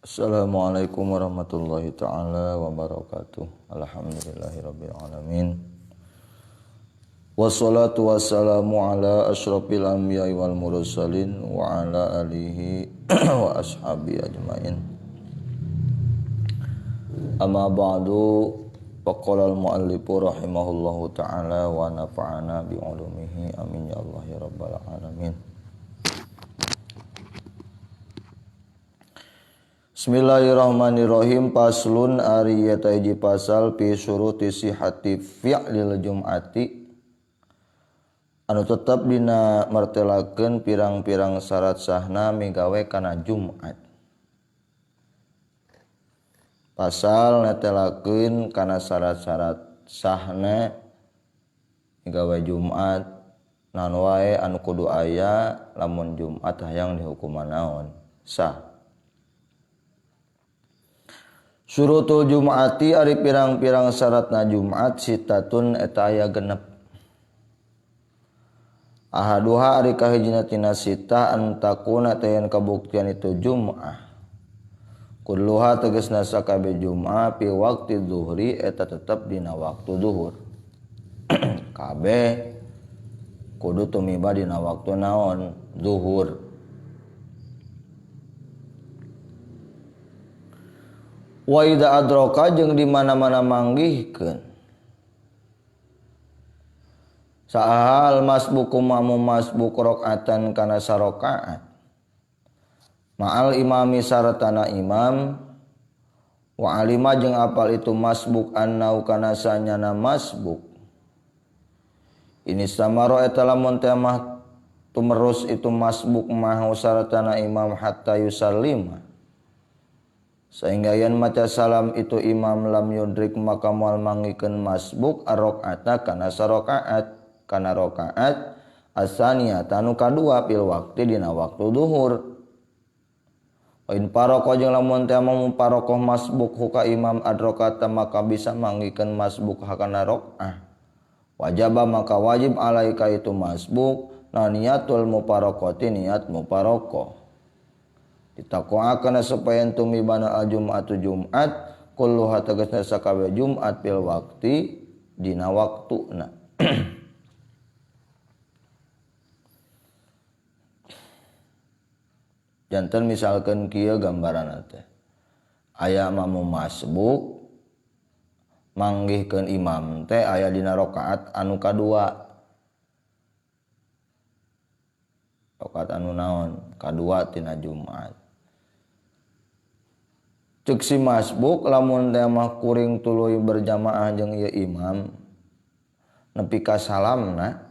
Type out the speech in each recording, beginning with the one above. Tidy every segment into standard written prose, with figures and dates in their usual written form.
Assalamualaikum warahmatullahi taala wabarakatuh. Alhamdulillahirabbil alamin. Wassalatu wassalamu ala asyrafil anbiya'i wal mursalin wa ala alihi wa ashabi ajmain. Amma ba'du, faqala al muallifu rahimahullahu taala wa nafa'ana bi ulumihi amin ya Allah ya rabbal alamin. Bismillahirrahmanirrahim. Paslun ari eta hiji pasal fi syuruti sihhati fi'lil jum'ati anu tetep dina martelakeun pirang-pirang syarat sahna migawe kana Jumat. Pasal netelakeun kana syarat-syarat sahna migawe Jumat, naon wae anu kudu aya lamun Jumat hayang dihukuman naon sah. Syurutul Jum'ati ari pirang-pirang syaratna Jumat sitatun eta aya genep. Ahaduha ari kahijina tina sita antakuna tayan kabuktian itu Jum'ah. Kulluha tegasna sakabeh Jum'ah fi waqti zuhri eta tetep dina waktu zuhur. Kabeh kudu tumiba dina waktu naon zuhur. Wa idza adraka jeung di mana-mana manggihkeun sahal masbuku mamu masbuk rakaatan kana sarakaat ma'al imami sartana imam wa alima jeung apal itu masbuk annau kana sanyana masbuk ini samaro eta lamun teh mah tumerus itu masbuk mahu sartana imam hatta yusallima sehingga yan maca salam itu imam lam yudrik maka moal mangikeun masbuk arakaata kana sarakaat kana rakaat asaniyata nu kadua fil waqti dina waktu duhur. Wa in paroko jeung lamun teh muparokoh masbuk huka imam adrakata maka bisa mangikeun masbuk hakana rakaah. Wajaba maka wajib alaika itu masbuk na niatul muparokoti niat muparokoh. Ditakoakeun supaya tumibana al-jum'atu Jumat kulluha tegasna sakabeh Jumat fil waqti dina waktuna. Janten misalkeun kieu gambaranna teh. Aya mamu masbuk manggihkeun imam teh aya dina rakaat anu kadua. Rakaat anu naon? Kadua tina Jumat. Cek si masbuk lamun teh mah kuring tuluy berjamaah jeung ieu imam nepi ka salamna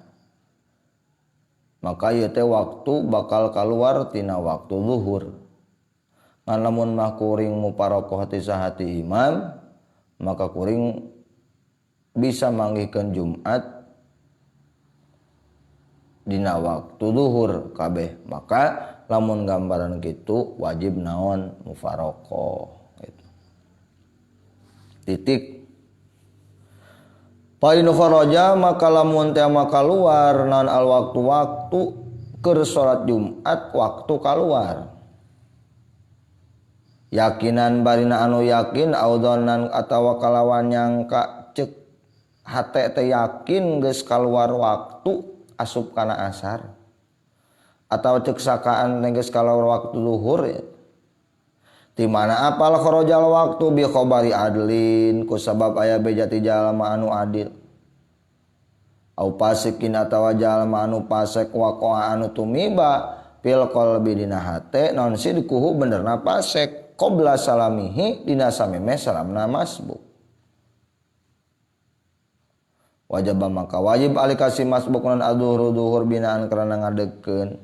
maka ieu teh waktu bakal kaluar tina waktu zuhur. Ngan lamun mah kuring muparokoh ti sahati imam maka kuring bisa manggihkeun Jumat dina waktu zuhur kabeh. Maka lamun gambaran kitu wajib naon mufarokoh gitu. Titik. Fa in kharaja maka lamun teh maka keluar naon al waktu-waktu keur salat Jumat waktu kaluar. Yakinan barina anu yakin audzonan atawa kalawan nyangka cek hate teh yakin geus kaluar waktu asup kana asar atau cek sakaan geus kaluar waktu zuhur ya. Di mana apal kharajal waktu bi khabari adlin ku sabab aya beja ti jalma anu adil au pasikin atawa jalma anu pasek waqa'a anu tumiba fil qalbi dina hate non sidquhu benerna pasek qabla salamihi dina sameme salamna masbuk. Wajib maka wajib alikasi masbuk non adzuhur zuhur binaan karena ngadegkeun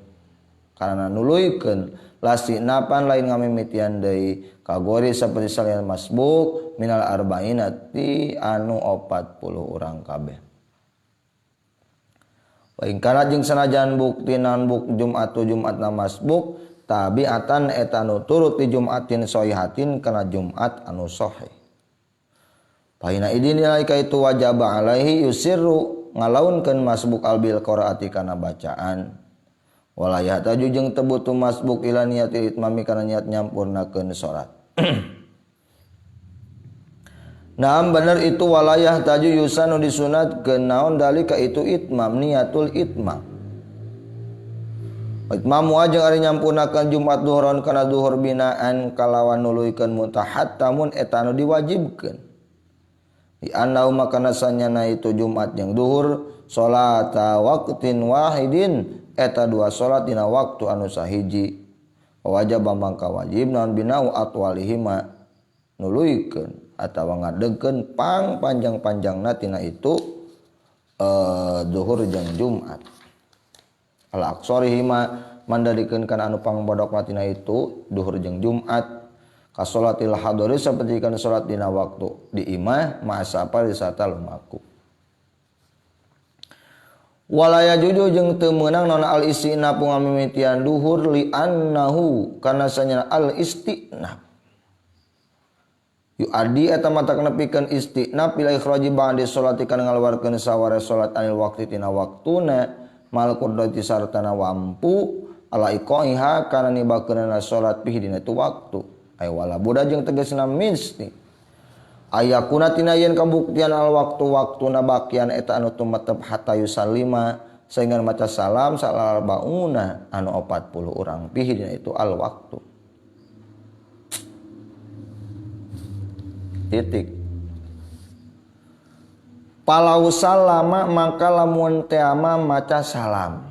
karena nuluykeun lasinapan lain ngamimitian deui kagori saperti salian masbuk minal arba'inati anu 40 urang kabeh. Wa in kana jeung sanajan bukti nan buk Jumatu Jumatna masbuk tabiatan eta nu turut di Jumatin sohihatin kana Jumat anu sahih. Fahina idin nilai ka itu wajib alaihi yusirru ngalaunkeun masbuk albil qiraati kana bacaan. Wala yahtaju jeung teu butuh masbuk ila niatil itmami kana niat nyampurnakeun salat. Naam bener itu walayah taju yusanu disunatkeun naon dalika itu itmam niatul itmam. Itmamu jeung ari nyampurnakeun Jumat duhron kana duhur binaan kalawan nuluykeun mutahattamun eta anu diwajibkeun. Di annau makana sanyana itu Jumat jeung duhur salata waqtin wahidin eta dua salat dina waktu anu sahiji. Wajib mangka wajib naon binau atwalihima nuluykeun atawa ngadegkeun pang panjang-panjangna tina itu zuhur jeung Jumat. Al aqsarihima mandadikeun kana anu pangbodok tina itu zuhur jeung Jumat ka salatil hadori saperti kana salat dina waktu di imah ma'asapa disata lumaku. Walaya juju jeung teu meunang naon al istinaf ngamimitian duhur li annahu kana sanyana al istinaf. Yu'addi eta matak nepikeun istinaf ila ikhraji ba'di sholati kana ngaluarkeun saware salat anil waqti tina waktuna mal qudrati sartana wampu ala iqaiha kana nibakeunana salat pihi dina itu waktu. Ay wala buda jeung tegasna misti ayakuna tina yen kabuktian al waktu waktuna bakian eta anu tumetep hatta yusallima sehingga maca salam salal bauna anu 40 urang pihi dina itu al waktu. Titik. Palau salama maka lamun teama maca salam.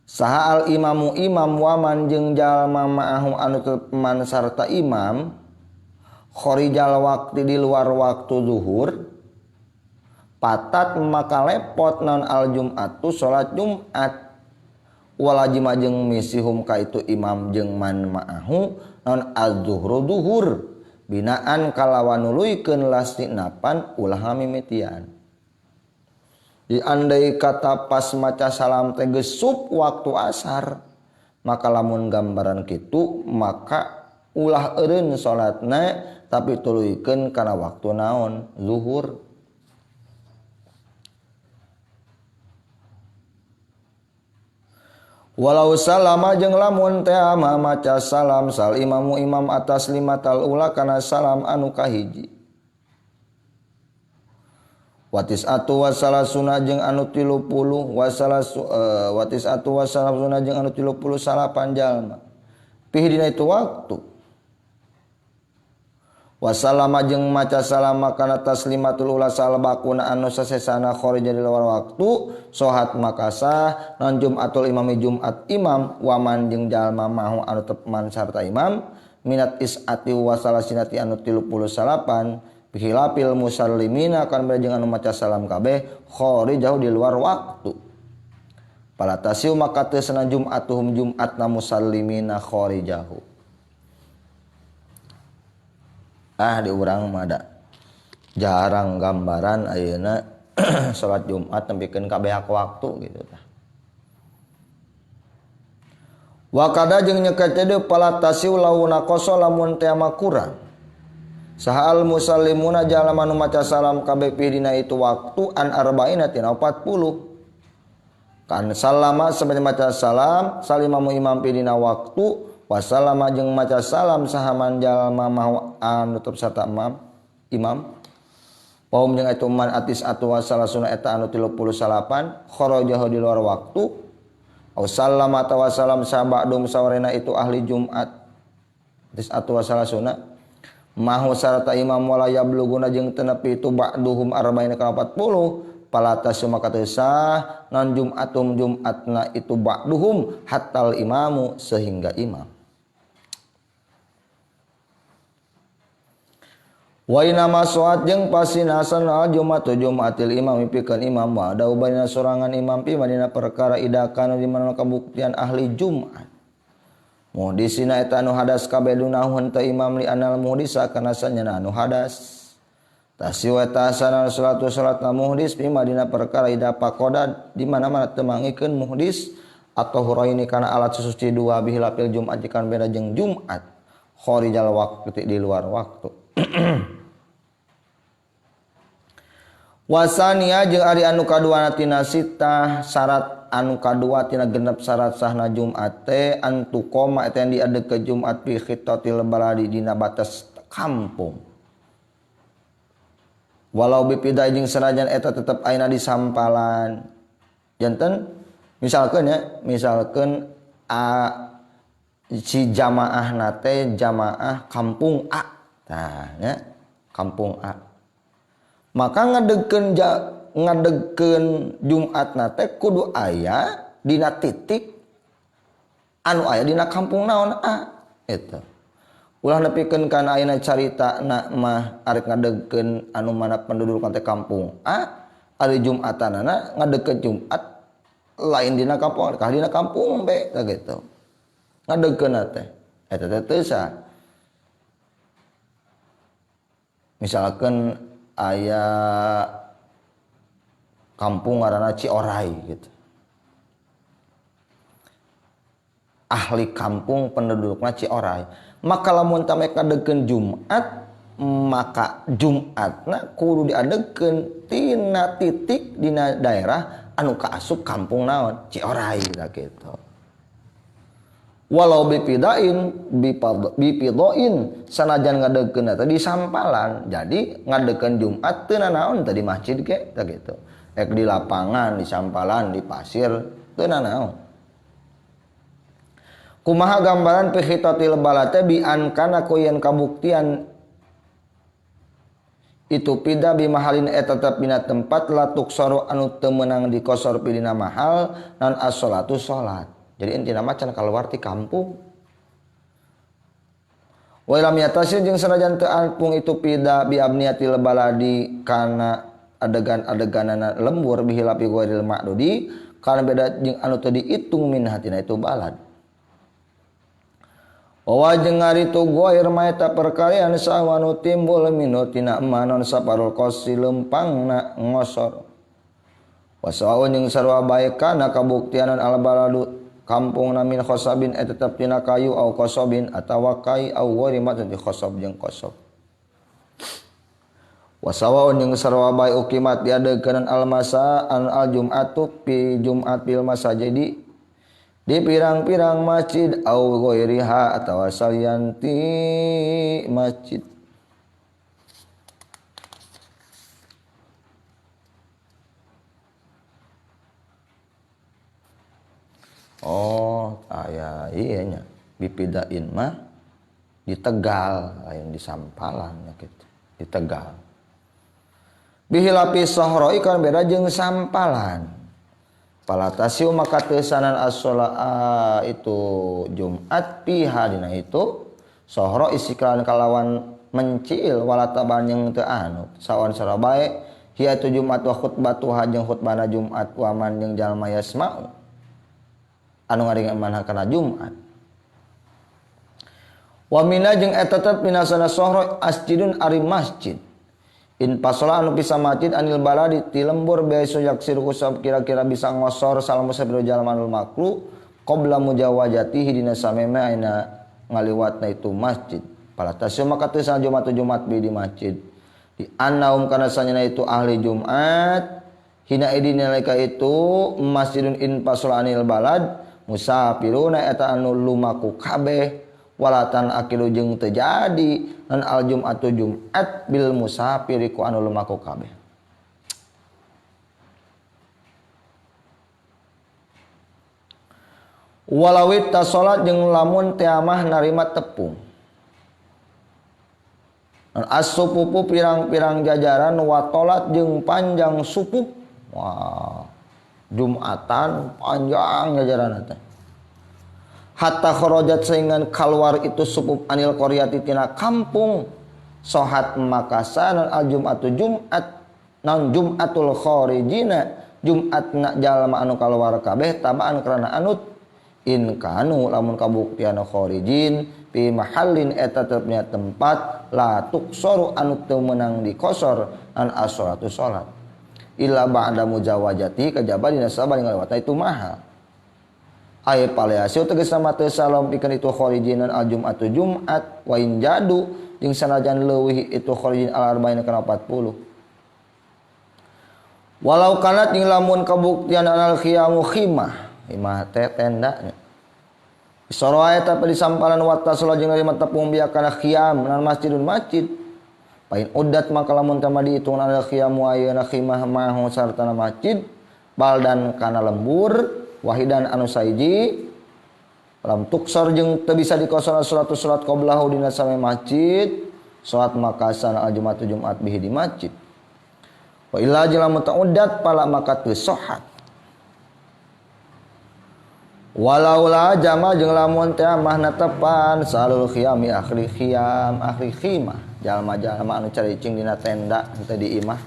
Saha al imamu imam waman jeung jalma ma'ahu anu teman sarta imam khorijal waktu di luar waktu zuhur patat maka lepot non al jum'atu salat Jumat walajima jeung misihum ka itu imam jeung man ma'ahu non az-zuhru duhur binaan kalawan nuluykeun lasinapan ulah ngamimitian. Di andai kata pas maca salam teh gesup waktu asar maka lamun gambaran kitu maka ulah eureun salatna tapi tuluykeun kana waktu naon zuhur. Walau salama jeung lamun teh ama maca salam sal imamu imam atas lima tal ula kana salam anu kahiji. Watis atu wasalasuna jeung anu 30 wasalasu watis atu wasalasuna jeung anu 39 jalma. Pihi dina itu waktu. Wasalama jeung maca salama kana taslimatul ula salbakuna anu sasesana kharija di luar waktu sohat makasah non jumatul imami jumat imam waman jeung jalma mahu anu teman sarta imam minat isati wasalasinati anu 38 bihilapil musallimina kan beda jeung anu maca salam kabeh kharijau di luar waktu. Palatasiu maka teu sana jumatuhum jumatna musallimina kharijahu. Ah di urang mah da jarang gambaran ayeuna salat Jumat nepikeun ka beak waktu gitu tah. Wa kada jeung nyeket deui palatasiu launa koso lamun teh mah kurang. Saha al musallimuna jalma nu maca salam kabeh dina itu waktu an arba'ina tina 40. Kan salama sampai maca salam salimamu imam dina waktu wasalama jeung maca salam saha man jalma mahu anu nutup sarta imam. Paum jeung eta man atis atu wasalasuna eta anu 38 kharajahu di luar waktu. Au sallama atawa salam sabadum sawarena itu ahli Jumat. Atis atu wasalasuna mahu sarta imam wala yabluguna jeung teu nepi itu ba'duhum arba'ina ka 40 palatas maka teu sah non jumatum jumatna itu ba'duhum hatal imamu sehingga imam. Wa inama soat jeung pasinasan al jumatu jumatil imam pikeun imam wa daubanna sorangan imam pi madina perkara idakana di mana kabuktian ahli Jumat. Muhdisina eta anu hadas kabeh dunahu henteu imam li anal muhdisa kana sanyana anu hadas. Tasiu eta asana salatu salatna muhdis pi madina perkara ida pakoda di mana-mana teu mangikeun muhdis atau huraini kana alat susuci dua bihilapil Jumat jikan beda jeung Jumat khorijal waktu di luar waktu. Wasania jeung ari anu kadua tina sitah syarat anu kadua tina genep syarat sahna Jumat teh antuqoma eta yang diadeg ke Jumat fi khitatil baladi dina batas kampung. Walau bipida jeung sanajan eta tetep ayeuna di sampalan. Janten misalkeun ya, misalkeun a si jamaah nate jamaah kampung A. Tah nya, kampung A. Maka ngadegkeun Jumat nate kudu aya dina titik anu aya dina kampung naon A eta. Ulah nepikeun kana ayeuna carita na mah arek ngadegkeun anu mana penduduk teh kampung A, ari Jumatanana ngadegkeun Jumat lain dina kampung, kah dina kampung B tah gitu. Ngadegkeun teh eta teh teu sah. Misalkan aya kampung ngaranna Ciorai gitu. Ahli kampung pendudukna Ciorai. Maka lamun tamek ngadegkeun Jumat, maka Jumatna kudu diadegkeun tina titik dina daerah anu kaasup kampung naon Ciorai tah kitu. Walau bipidain bipidoin sanajan ngadegkeun teh di sampalan. Jadi ngadegkeun Jumat teu nanaon teh di masjid ge tah kitu. Ek di lapangan, di sampalan, di pasir teu nanaon. Kumaha gambaran fi khitatil balad teh bi an kana ku yen kabuktian itu pida bi mahalin eta tetep dina tempat la tuksaru anu teu meunang dikosor pi dina mahal nan as-sholatu salat. Jadi intina mah can kaluar ti kampung. Wa lam yatasir jeung sanajan teu ampung itu pida bi abniyatil baladi kana adegan-adeganana lembur bihilapi ghairil ma'dudi kana beda jeung anu teu diitung min hatina itu balad. Wa jeung ari tu ghair maeta perkalian sawanu timbul minu tina manon saparul qasi lempangna ngosor. Wasaun jeung sarua bae kana kabuktianan al baladu kampung min khosabin eta tetep tina kayu au khosobin atawa kai au ghairi ma tadi khosob jeung khosob. Wasawaun jeung sarua bae ukimat diadegkeun al masa an al jum'atu pi jumat bil masajidi di pirang-pirang masjid au ghairiha atawa salian ti masjid. Oh, aya iya nya bipidain mah di Tegal, lain di Sampalan ya gitu. Di Tegal. Bihilapi sohroi kan beda jeung sampalan. Palatasiu maka teusanan as-sholaa itu Jumat piha dina itu sohro isiklan kalawan mencil walataban jeung teu anu sawan sarabae hiya itu Jumat wa khutbatuha jeung khutbana Jumat wa man jeung jalma yasma'u anu ngaringan manha kana Jumat. Wa mina jeung eta tetep minasana sohro asjidun ari masjid. In pasola anu bisa masjid anil baladi ti lembur beso yaksir kusab kira-kira bisa ngosor salamu sabiru jalma anul makru qabla mujawajatihi dina sameme aina ngaliwatna itu masjid. Palatasya maka teu Jumat Jumat bi di masjid. Di annaum kana sanyana itu ahli Jumat hina idin nalika itu masjidun in pasola anil balad musafiruna eta anu lumaku kabeh walatan akilu jeung teu jadi nan al jum'atu jum'at bil musafiri ku anu lumaku kabeh. Walawit tasolat jeung lamun teamah narima tepung. Nan as-supupu pirang-pirang jajaran watolat jeung panjang supup. Wah, Jumatan panjang jajaran teh. Hatta kharajat sehingga keluar itu supup anil qaryati tina kampung sohat makasanan al jum'atu jum'at non jum'atul kharijina jumat na jalma anu kaluar kabeh tabaan karena anut in kanu lamun kabuktian kharijin pi mahallin eta tetepnya tempat la tuksoru anu teu meunang dikosor an as-sholatu salat illa ba'da mujawajati kajaba dina sabari ngalewatna itu mahal. Ay paleasio tegas sama teu salom pikeun itu kharijinan al jum'atu jumat wa in jadu jeung sanajan leuwih itu kharijin al arba'in kana 40. Walau kanat jeung lamun kabuktian anal khiyamu khimah, imah teh tenda nya. Soroa eta di sampalan watasala jeung narima tepung biya kana khiyam nan masjidun masjid. Pain udat maka lamun tama dihitung anal khiyamu ayeuna khimah mahu sartana masjid baldan kana lembur wahidan anu saiji lam tuksor jeung teu bisa dikosor salat qablahu dina same masjid salat makasana al jumat jumat bihi di masjid. Wa illa jeung lamun ta'uddat pala maka teu sahat. Walaula jama jeung lamun teh mah netepan salul khiyami ahli khiyam ahli khimah jalma-jalma anu caricing dina tenda henteu di imah.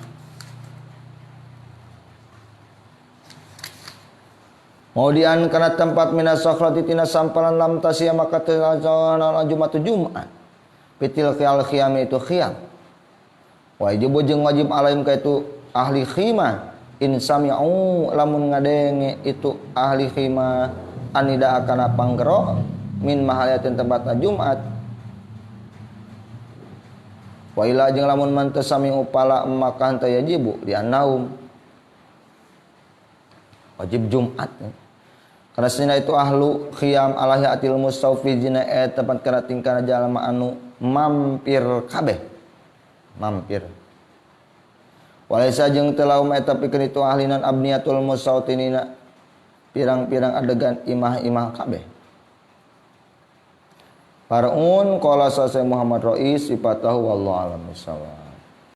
Maudian kana tempat minas sakhrati tina sampalan lam tasya maka teu Jumat Jumat. Pitil khiyal khiyami itu khiyam. Wajib jeung wajib alaihim ka itu ahli khimah in sami'u lamun ngadenge itu ahli khimah anida kana panggero min mahaliatin tempat Jumat. Wa ila jeung lamun man tasami'u pala maka henteu yajibu di annaum wajib Jumat. Karena sina itu ahlu khiyam alahiatil mustawfizina tempat kana tingkana jalma anu mampir kabeh. Mampir. Walaisa jeung teu laum eta pikeun itu ahlinan abniyatul mustautinina pirang-pirang adegan imah-imah kabeh. Paraun qala sa Muhammad Rais sifatahu wallahu alam bisawab.